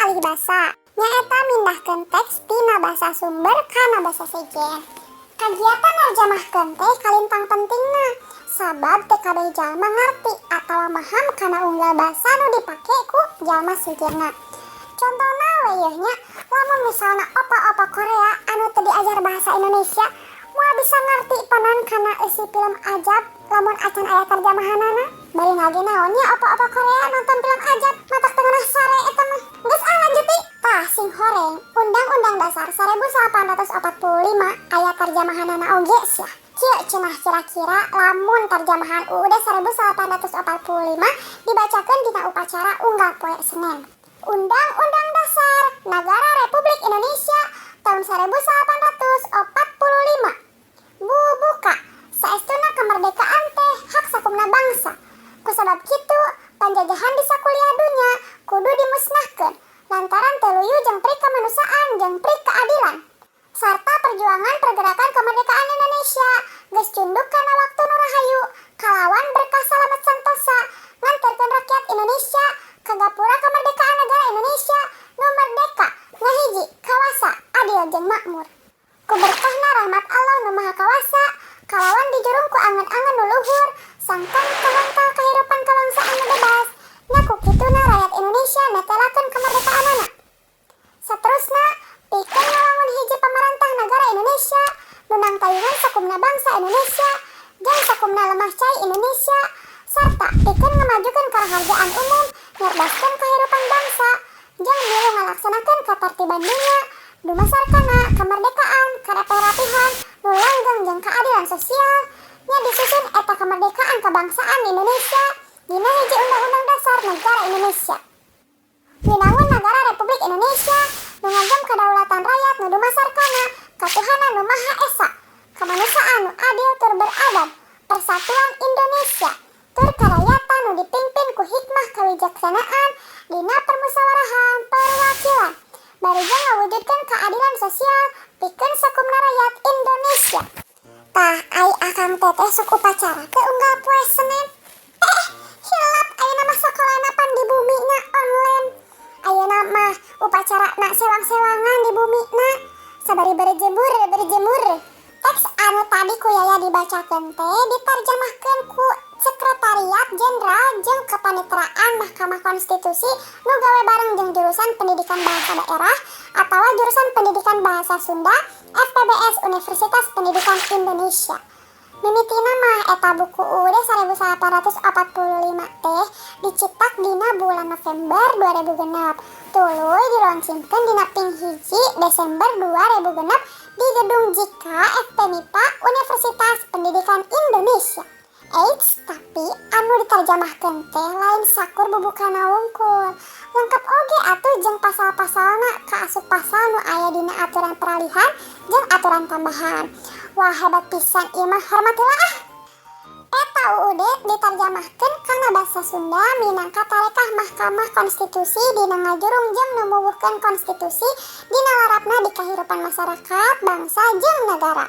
alih basa. Nyaeta mindahkeun teks tina basa sumber kana basa sejen. Kagiatan nerjemahkeun teh kalintang pentingna, sabab teu kabeh jalma ngarti atawa maham kana unggal basa nu dipake ku jalma sejenna. Contona we yeuh nya, lamun misalna opa-opa Korea anu teu diajar bahasa Indonesia moal bisa ngarti panon kana eusi film ajab lamun acan aya terjemahanana. Bari lagi naon nya opa-opa Korea nonton film ajab, matak teu ngeunah sare eta mah. Geus ah, lanjut deui. Tah, sing horeng, Undang-Undang Dasar 1845 aya terjemahanana oge sia. Kieu cenah kira-kira lamun terjemahan UUD 1845 dibacakeun dina upacara unggal poe Senen. Undang-Undang Dasar Nagara Republik Indonesia tahun 1845. Bubuka, saestuna kemerdekaan teh hak sakumna bangsa. Kusabab kitu, panjajahan di sakuliah dunya kudu dimusnahkeun lantaran teu luyu jeung pri kemanusiaan jeung pri keadilan. Sarta perjuangan pergerakan kemerdekaan Indonesia geus cunduk kana waktu nu rahayu kalawan berkah salamet santosa nganterkeun rakyat Indonesia ka gapura kemerdekaan negara Indonesia nu merdeka, ngahiji, kawasa, adil jeung makmur. Ku berkahna rahmat Allah nu Maha Kawasa kalawan dijurung ku angen-angen nu luhur sangkan kahontal kahirupan kabangsaan nu bebas, nya ku kituna rakyat Indonesia netelakeun kemerdekaanana. Saterusna, pikeun ngawangun hiji pamarentah negara Indonesia nu nangtayungan sakumna bangsa Indonesia jeung sakumna lemah cai Indonesia, sarta pikeun ngamajukeun karaharjaan umum, ngerdaskeun kahirupan bangsa jeung milu ngalaksanakeun katartiban dunya dumasar kana kemerdekaan, karapih-rapihan nu langgeng jeung keadilan sosial, nya disusun eta kemerdekaan kebangsaan Indonesia dina hiji Undang-Undang Dasar Negara Indonesia. Winangun Nagara Republik Indonesia nu ngagem kedaulatan rakyat nu dumasar kana Katuhanan nu Maha Esa, kemanusiaan nu adil tur beradab, persatuan Indonesia, tur karakyatan nu dipimpin ku hikmah kebijaksanaan dina permusyawaratan perwakilan, bari jeung ngawujudkeun keadilan sosial pikeun sakumna rakyat Indonesia. Tah, ai akang teteh sok upacara teu unggal poe Senen? Eh, hilap, ayeuna mah sakolana pan di bumi na online. Ayeuna mah upacara na sewang-sewangan di bumi na. Sabari berjemur berjemur. Teks anu tadi ku Yaya dibacakeun teh diterjemahkeun ku Sekretariat Jenderal jeung Kepaniteraan Mahkamah Konstitusi nu gawe bareng jeung Jurusan Pendidikan Bahasa Daerah atawa Jurusan Pendidikan Bahasa Sunda FPBS Universitas Pendidikan Indonesia. Mimitina mah eta buku UUD 1845 teh dicetak dina bulan November 2006. Tuluy diloncingkeun dina ping 1 Desember 2006 di Gedung JICA FPMIPA Universitas Pendidikan Indonesia. Eits, tapi anu diterjemahkeun teh lain sakur bubukana wungkul. Lengkap oge atuh jeung pasal-pasalna, kaasup pasal nu aya dina aturan peralihan jeung aturan tambahan. Wah, hebat pisan ieu mah, hormat heula ah. Eta UUD diterjemahkeun kana basa Sunda minangka tarekah Mahkamah Konstitusi dina ngajurung jeung numuwuhkeun konstitusi dina larapna di kahirupan masyarakat, bangsa jeung nagara.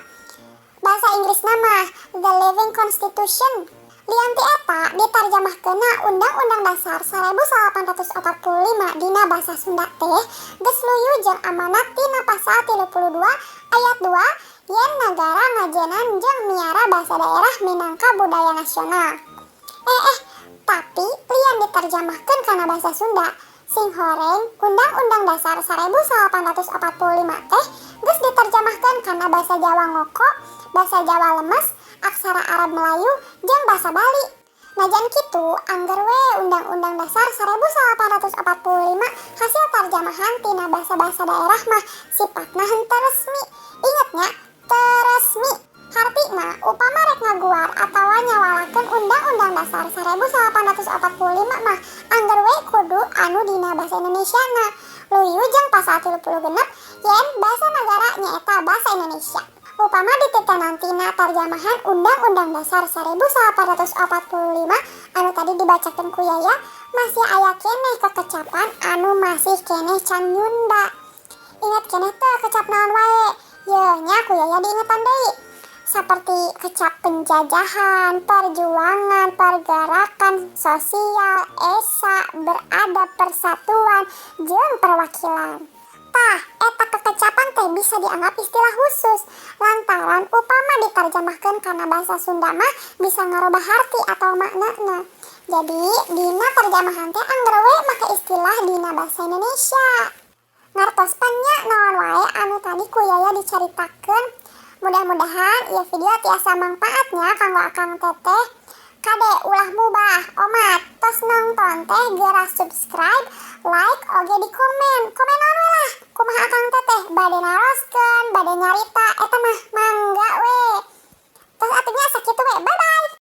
Bahasa Inggrisna mah The Living Constitution. Lian ti eta, diterjemahkeunna Undang-Undang Dasar 1845 dina basa Sunda teh geus luyu jeung amanat tina pasal 32 ayat 2 yen nagara ngajenan jeung miara basa daerah minangka budaya nasional. Eh eh, tapi lian diterjemahkeun kana basa Sunda, sing horeng, Undang-Undang Dasar 1845 teh geus diterjemahkeun kana basa Jawa ngoko, basa Jawa lemes, aksara Arab Melayu, jeung basa Bali. Najan kitu, angger we Undang-Undang Dasar 1845 hasil tarjamahan tina basa-basa daerah mah sifatna henteu resmi. Inget nya, teu resmi. Hartina, upama rek ngaguar atawa nyawalakeun Undang-Undang Dasar 1845 mah angger we kudu anu dina basa Indonesia na. Luyu jeung pasal 36 yen basa nagara nyaeta basa Indonesia. Upama dititenan tina tarjamahan Undang-Undang Dasar 1845 anu tadi dibacakeun ku Yaya, masih aya keneh kekecapan anu masih keneh can nyunda. Inget keneh teu kecap naon wae? Yeuh nya, ku Yaya diingetan deui. Seperti kecap penjajahan, perjuangan, pergerakan sosial, esa, beradab, persatuan, jeung perwakilan. Tah, eta kekecapan teh bisa dianggap istilah khusus lantaran upama diterjemahkan kana bahasa Sunda mah bisa ngarubah arti atau maknana. Jadi, dina terjemahan teh angger we make istilah dina bahasa Indonesia. Ngartos pan nya naon wae anu tadi ku Yaya dicaritakeun. Mudah-mudahan ieu video tiasa mangpaat nya kanggo akang teteh. Kade, ulah mubah omat, tos nonton teh geura subscribe, like, oge di komen. Komen naon we lah. Kumaha akang teteh bade naroskeun, bade nyarita, eta mah mangga we. Tos atuh nya, sakitu we. Bye bye.